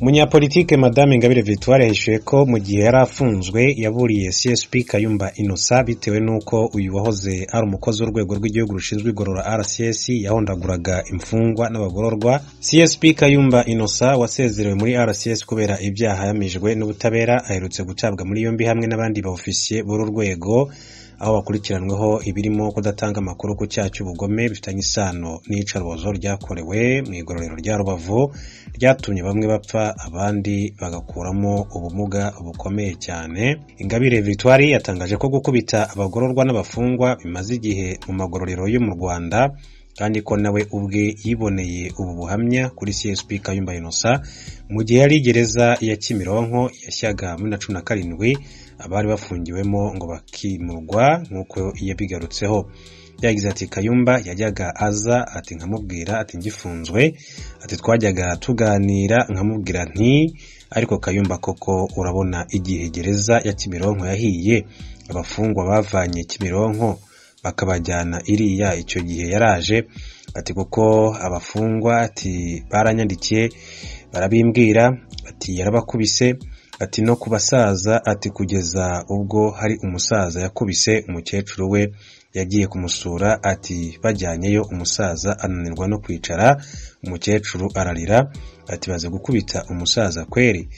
Umunyapolitike Madame Ingabire Victoire yahishuye ko mu gihe yari afunzwe yaburiye CSP Kayumba Innocent bitewe n'uko uyu wahoze ari umukozi w'urwego rw'igihugu rushinzwe igorora RCS yahondaguraga imfungwa n'abagororwa. CSP Kayumba Innocent wasezerewe muri RCS kubera ibyaha yamijwe n'ubutabera aherutse gutabwa muri yombi hamwe n'abandi ba ofisiye b'uru rwego, aho bakurikiranweho ibirimo kudatanga amakuru ku cyaha cy'ubugome bifitanye isano n'iyicarubozo ryakorewe mu igororero rya Rubavu ryatumye bamwe bapfa abandi bagakuramo ubumuga bukomeye cyane. Ingabire Victoire yatangaje ko gukubita abagororwa n'abafungwa bimaze igihe mu magororero yo mu Rwanda, kandi ko nawe ubwe yiboneye ubu buhamya kuri CSP Kayumba Innocent mu gihe yari gereza ya Kimironko yashyaga muri 2017 abari bafungiwemo ngo bakimurwa, nk'uko yabigarutseho. Yagize ati Kayumba yajyaga aza ati nkamubwira ati ngifunzwe, ati twajyaga tuganira nkamubwira nti ariko Kayumba koko urabona igihe gereza ya Kimironko yahiye abafungwa bavanye Kimironko bakabajyana iriya, icyo gihe yaraje ati kuko abafungwa ati baranyandikiye barabimbwira ati yarabakubise ati no kubasaza ati kugeza ubwo hari umusaza yakubise umukecuru we yagiye kumusura ati bajyanyeyo umusaza ananirwa no kwicara, umukecuru ararira ati baze gukubita umusaza kweri.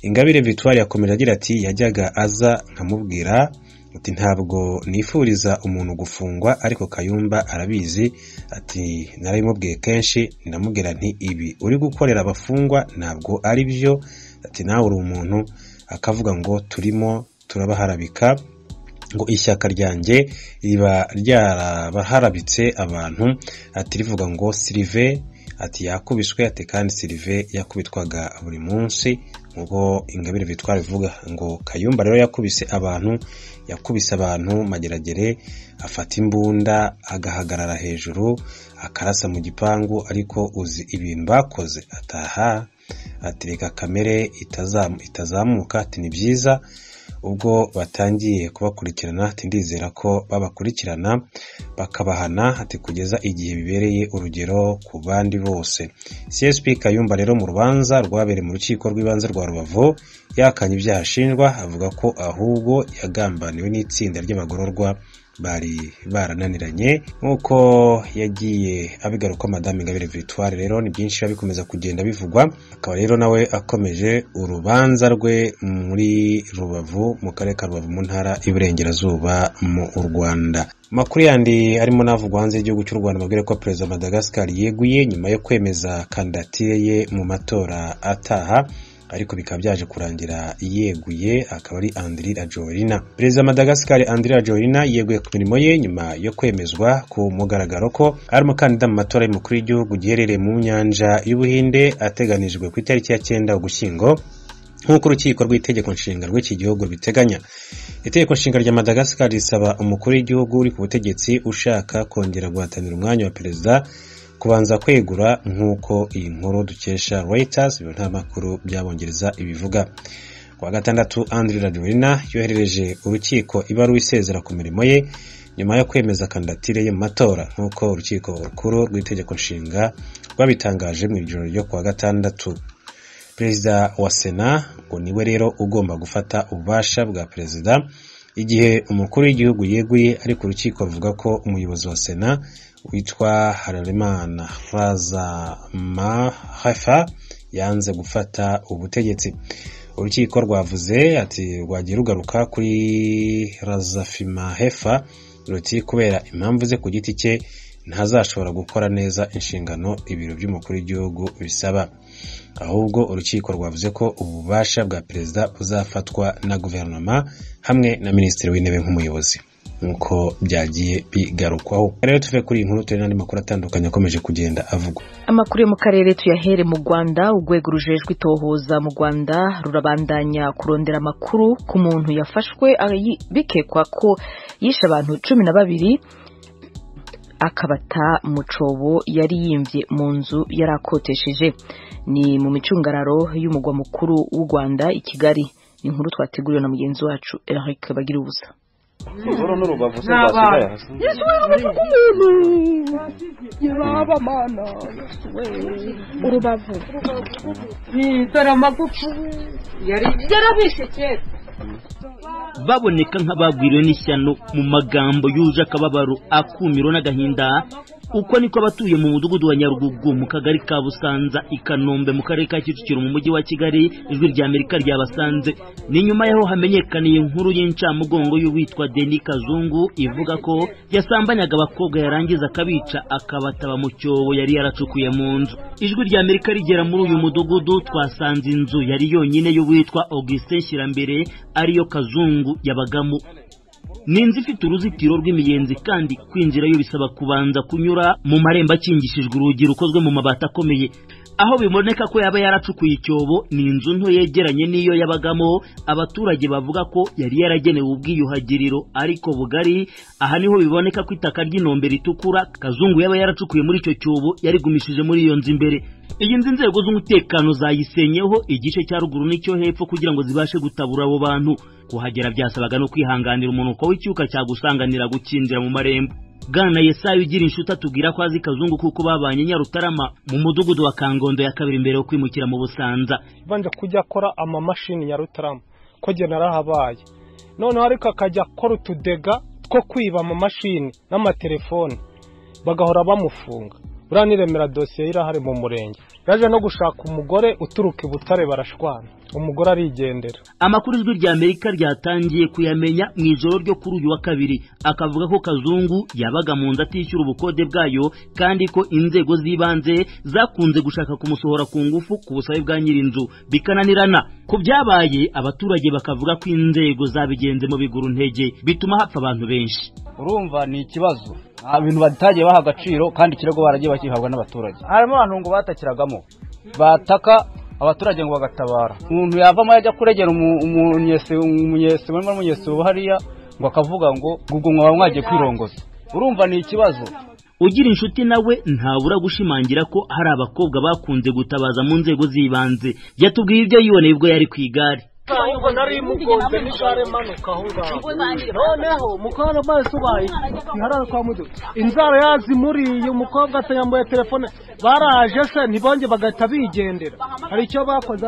Ingabire Victoire yakomeje agira ati yajyaga aza nkamubwira ati ntabwo nifuriza umuntu gufungwa ariko Kayumba arabizi, ati narabimubwiye kenshi ndamubwira nti ibi uri gukorera abafungwa ntabwo ari byo, ati nawe uri umuntu, akavuga ngo turimo turabaharabika, ngo ishyaka ryanjye riba ryarabaharabitse abantu, ati rivuga ngo Sylvain ati yakubiswe, ati kandi Sylvain yakubitwaga buri munsi. Nk'uko Ingabire Victoire ivuga ngo Kayumba rero yakubise abantu, yakubise abantu Mageragere, afata imbunda agahagarara hejuru akarasa mu gipangu, ariko uzi ibintu bakoze ataha, ati reka kamere itazamuka, ati ni byiza ubwo batangiye kubakurikirana, ati ndizera ko babakurikirana bakabahana, ati kugeza igihe bibereye urugero ku bandi bose. CSP Kayumba rero mu rubanza rwabereye mu rukiko rw'ibanze rwa Rubavu yakanye ibyaha ashinjwa, avuga ko ahubwo yagambaniwe n'itsinda ry'abagororwa bari barananiranye, nk'uko yagiye abigaruka Madame Ingabire Victoire. Rero ni byinshi bikomeza kugenda bivugwa, akaba rero nawe akomeje urubanza rwe muri Rubavu mu karere ka Rubavu mu ntara y'Iburengerazuba mu Rwanda. Makuru yandi arimo navugwa hanze y'igihugu cy'u Rwanda, mabwire ko Perezida wa Madagascar yeguye nyuma yo kwemeza kandidatire ye mu matora ataha, ariko bikaba byaje kurangira yeguye, akaba ari Andry Rajoelina. Perezida wa Madagascar Andry Rajoelina yeguye ku mirimo ye nyuma yo kwemezwa ku mugaragaro ko ari umukandida mu matora y'umukuru w'igihugu giherereye mu nyanja y'Ubuhinde ateganijwe ku itariki ya 9 Ugushyingo, nk'uko urukiko rw'itegeko nshinga rw'iki gihugu biteganya. Itegeko nshinga rya Madagascar risaba umukuru w'igihugu uri ku butegetsi ushaka kongera guhatanira umwanya wa perezida kubanza kwegura, nk'uko iyi nkuru dukesha Reuters ibiro ntaramakuru by'Abongereza ibivuga. Kuwa gatandatu Andry Rajoelina yoherereje urukiko ibaruwa isezera ku mirimo ye nyuma yo kwemeza kandidatire ye mu matora, nk'uko urukiko rukuru rw'itegeko nshinga rwabitangaje mu ijoro ryo kuwa gatandatu. Perezida wa Sena ngo niwe rero ugomba gufata ububasha bwa perezida igihe umukuru w'igihugu yeguye, ariko urukiko ruvuga ko umuyobozi wa Sena witwa Hararimana Razamahefa yanze gufata ubutegetsi. Urukiko rwavuze ati rwagiye rugaruka kuri Razafimahefa ruti kubera impamvu ze ku giti cye ntazashobora gukora neza inshingano ibiro by'umukuru w'igihugu bisaba. Ahubwo urukiko rwavuze ko ububasha bwa perezida buzafatwa na guverinoma hamwe na minisitiri w'intebe nk'umuyobozi, nk'uko byagiye bigarukwaho. Rero tuve kuri iyi nkuru turi n'andi makuru atandukanye akomeje kugenda avugwa. Amakuru yo mu karere tuyahere mu Rwanda. Urwego rujejwe itohoza mu Rwanda rurabandanya kurondera amakuru ku muntu yafashwe bikekwa ko yishe abantu 12 akabata mu cobo yari yimvye mu nzu yarakotesheje. Ni mu micungararo y'umugwa mukuru w'u Rwanda i Kigali. Ni inkuru twateguriwe na mugenzi wacu Eric Bagirubusa. Uru n'urubavu se rwasigaye hasi. Yesu we, urubavu rw'umuntu yababa mana, Yesu we, urubavu dore amagufa yari yarabishe kera. Baboneka nk'abagwiriwe n'ishyano mu magambo yuje akababaro, akumiro n'agahinda. Uko niko abatuye mu mudugudu wa Nyarugugu mu kagari ka Busanza i Kanombe mu karere ka Kicukiro mu mujyi wa Kigali Ijwi rya Amerika ryabasanze. Ni nyuma yaho hamenyekaniye inkuru y'incamugongo y'uwitwa Denis Kazungu ivuga ko yasambanyaga abakobwa yarangiza akabica akabataba mu cyobo yari yaracukuye mu nzu. Ijwi rya Amerika rigera muri uyu mudugudu twasanze inzu yari yonyine y'uwitwa Augustin Shyirambere ariyo Kazungu yabagamo. Ni inzu ifite uruzitiro rw'imiyenzi kandi kwinjirayo bisaba kubanza kunyura mu marembo akingishijwe urugi rukozwe mu mabati akomeye. Aho biboneka ko yaba yaracukuye icyobo ni inzu nto yegeranye n'iyo yabagamo. Abaturage bavuga ko yari yaragenewe ubwiyuhagiriro ariko bugari. Aha niho biboneka ko itaka ry'inombe ritukura Kazungu yaba yaracukuye muri icyo cyobo yarigumishije muri iyo nzu imbere. Iyi nzu inzego z'umutekano zayisenyeho igice cya ruguru n'icyo hepfo kugira ngo zibashe gutabura abo bantu. Kuhagera byasabaga no kwihanganira umunuko w'icyuka cyagusanganira gukinjira mu marembo. Bwana Yesaya ugira inshuti atubwira ko azi Kazungu kuko babanye Nyarutarama mu mudugudu wa Kangondo ya kabiri mbere yo kwimukira mu Busanza. Banje kujya akora amamashini Nyarutarama ko jye narahabaye, noneho ariko akajya akora utudega two kwiba amamashini n'amatelefone bagahora bamufunga. Buriya niremera dosiye irahari mu murenge. Yaje no gushaka umugore uturuka i Butare barashwana, umugore arigendera. Amakuru Ijwi rya Amerika ryatangiye kuyamenya mu ijoro ryo kuri uyu wa kabiri akavuga ko Kazungu yabaga mu nzu atishyura ubukode bwayo kandi ko inzego z'ibanze zakunze gushaka kumusohora ku ngufu ku busabe bwa nyir'inzu bikananirana. Ku byabaye abaturage bakavuga ko inzego zabigenze mu biguru ntege bituma hapfa abantu benshi. Urumva ni ikibazo, nta bintu batagiye baha agaciro kandi ikirego baragiye bakihabwa n'abaturage. Harimo abantu ngo batakiragamo bataka abaturage ngo bagatabara. Umuntu yavamo yajya kuregera umunyesi hariya ngo akavuga ngo ubwo mwaba mwagiye kwirongoza. Urumva ni ikibazo. Ugira inshuti nawe ntabura gushimangira ko hari abakobwa bakunze gutabaza mu nzego z'ibanze. Yatubwiye ibyo yiboneye ubwo yari ku igare. Ubwo nari mugonze n'igare manuka aho ngaho, noneho umukobwa amaso ubaye ntiharara kwa mudu inzara yazimuriye umukobwa atayambaye telefone baraje se ntibonge bagahita bigendera. Hari icyo bakoze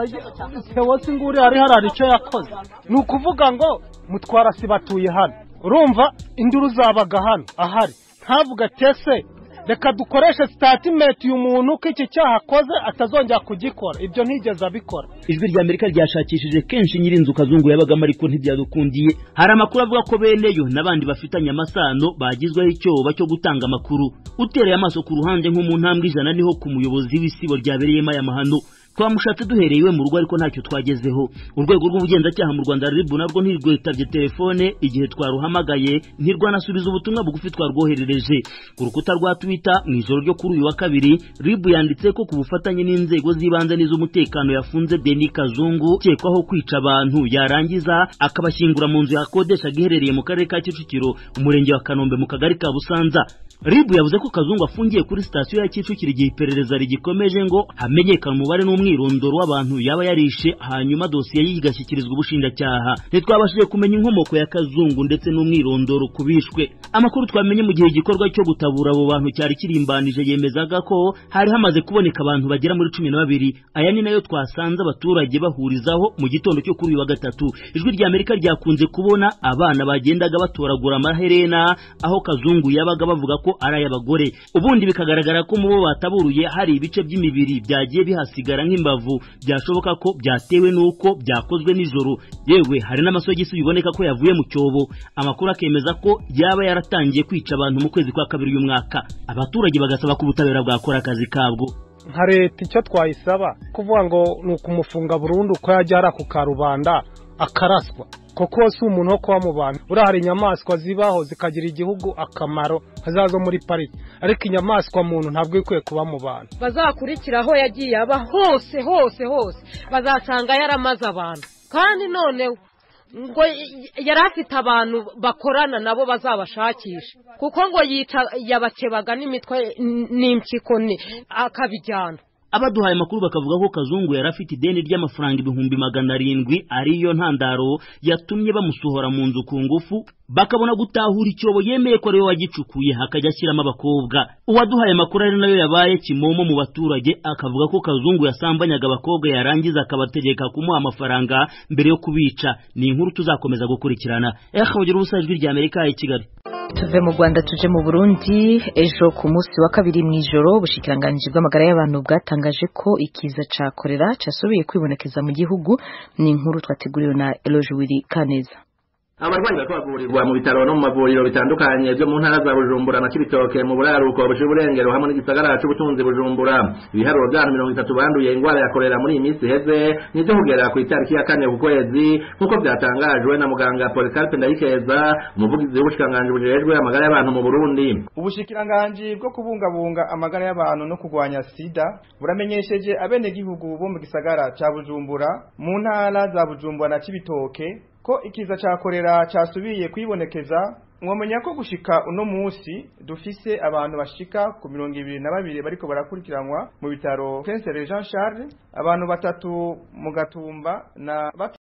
Theo nguri hari hari icyo yakoze, ni ukuvuga ngo mutwara si batuye hano, urumva induru zabaga hano ahari ntavuga tese reka dukoreshe statement uyu muntu ko iki cyaha akoze atazongera kugikora, ibyo ntigeze abikora. Ijwi rya Amerika ryashakishije kenshi nyir'inzu Kazungu yabagamo ariko ntibyadukundiye. Hari amakuru avuga ko beneyo n'abandi bafitanye amasano bagizweho icyoba cyo gutanga amakuru. Utereye amaso ku ruhande nko mu ntambwe 100 niho ku muyobozi w'isibo ryabereyemo aya mahano. Twamushatse duhereye iwe mu rugo ariko ntacyo twagezeho. Urwego rw'ubugenzacyaha mu Rwanda RIB narwo ntirwitabye telefone igihe twaruhamagaye, ntirwanasubiza ubutumwa bugufi twarwoherereje. Ku rukuta rwa Twitter mu ijoro ryo kuri uyu wa kabiri RIB yanditse ko ku bufatanye n'inzego z'ibanze n'iz'umutekano yafunze Denis Kazungu ukekwaho kwica abantu yarangiza akabashyingura mu nzu yakodeshaga iherereye mu karere ka Kicukiro umurenge wa Kanombe mu kagari ka Busanza. RIB yavuze ko Kazungu afungiye kuri sitasiyo ya Kicukiro igihe iperereza rigikomeje ngo hamenyekane umubare n'umwirondoro w'abantu yaba yarishe, hanyuma dosiye ye igashyikirizwa ubushinjacyaha. Ntitwabashije kumenya inkomoko ya Kazungu ndetse n'umwirondoro kubishwe. Amakuru twamenye mu gihe igikorwa cyo gutabura abo bantu cyari kirimbanije yemezaga ko hari hamaze kuboneka abantu bagera muri 12. Aya ni nayo twasanze abaturage bahurizaho mu gitondo cyo kuri uyu wa gatatu. Ijwi rya Amerika ryakunze kubona abana bagendaga batoragura amaherena aho Kazungu yabaga bavuga ko ari ay'abagore, ubundi bikagaragara ko mu bo bataburuye hari ibice by'imibiri byagiye bihasigara nk'imbavu, byashoboka ko byatewe n'uko byakozwe nijoro. Yewe hari n'amasogisi biboneka ko yavuye mu cyobo. Amakuru akemeza ko yaba yaratangiye kwica abantu mu kwezi kwa kabiri uyu mwaka. Abaturage bagasaba ko ubutabera bwakora akazi kabwo. Nka leta icyo twayisaba kuvuga ngo ni ukumufunga burundu ko yajya hara ku karubanda akaraswa, kuko si umuntu wo kuba mu bantu. Buriya hari inyamaswa zibaho zikagira igihugu akamaro hazazo muri pariki, ariko inyamaswa muntu ntabwo ikwiye kuba mu bantu. Bazakurikira aho yagiye aba hose hose hose bazasanga yaramaze abantu, kandi noneho ngo yari afite abantu bakorana nabo bazabashakisha, kuko ngo yica yabakebaga n'imitwe n'impyiko akabijyana. Abaduhaye amakuru bakavuga ko Kazungu yari afite ideni ry'amafaranga 700,000 ariyo ntandaro yatumye bamusohora mu nzu ku ngufu, bakabona gutahura icyobo yemeye ko ariwe wagicukuye hakajya ashyiramo abakobwa. Uwaduhaye amakuru ari nayo yabaye kimomo mu baturage akavuga ko Kazungu yasambanyaga abakobwa yarangiza akabategeka kumuha amafaranga mbere yo kubica. Ni inkuru tuzakomeza gukurikirana. Bagira ubusa, Ijwi rya Amerika i Kigali. Tuve mu Rwanda tuje mu Burundi. Ejo ku munsi wa kabiri mu ijoro, ubushikiranganji bw'amagara y'abantu bwatangaje ko ikiza ca korera casubiye kwibonekeza mu gihugu. Ni inkuru twateguriwe na Eloge Wiri Kaneza. Abarwayi bariko bavurirwa mu bitaro no mu mavuriro bitandukanye byo mu ntara za Bujumbura na Cibitoke mu buraruko bushira uburengero hamwe n'igisagara c'ubutunzi Bujumbura. Ibiharuro vy'abantu 30 banduye ingwara ya korera muri iyi minsi iheze nivyo kugera ku itariki ya 4 ku kwezi, nk'uko vyatangajwe na muganga Polycarpe Ndayikeza, umuvugizi w'ubushikiranganji bujejwe amagara y'abantu mu Burundi. Ubushikiranganji bwo kubungabunga amagara y'abantu no kurwanya sida buramenyesheje abenegihugu bo mu gisagara ca Bujumbura, mu ntara za Bujumbura na Cibitoke, ko ikiza ca korera casubiye kwibonekeza. Mwamenya ko gushika uno munsi dufise abantu bashika ku 22 bariko barakurikiranwa mu bitaro Prince Jean Charles, abantu 3 mu Gatumba na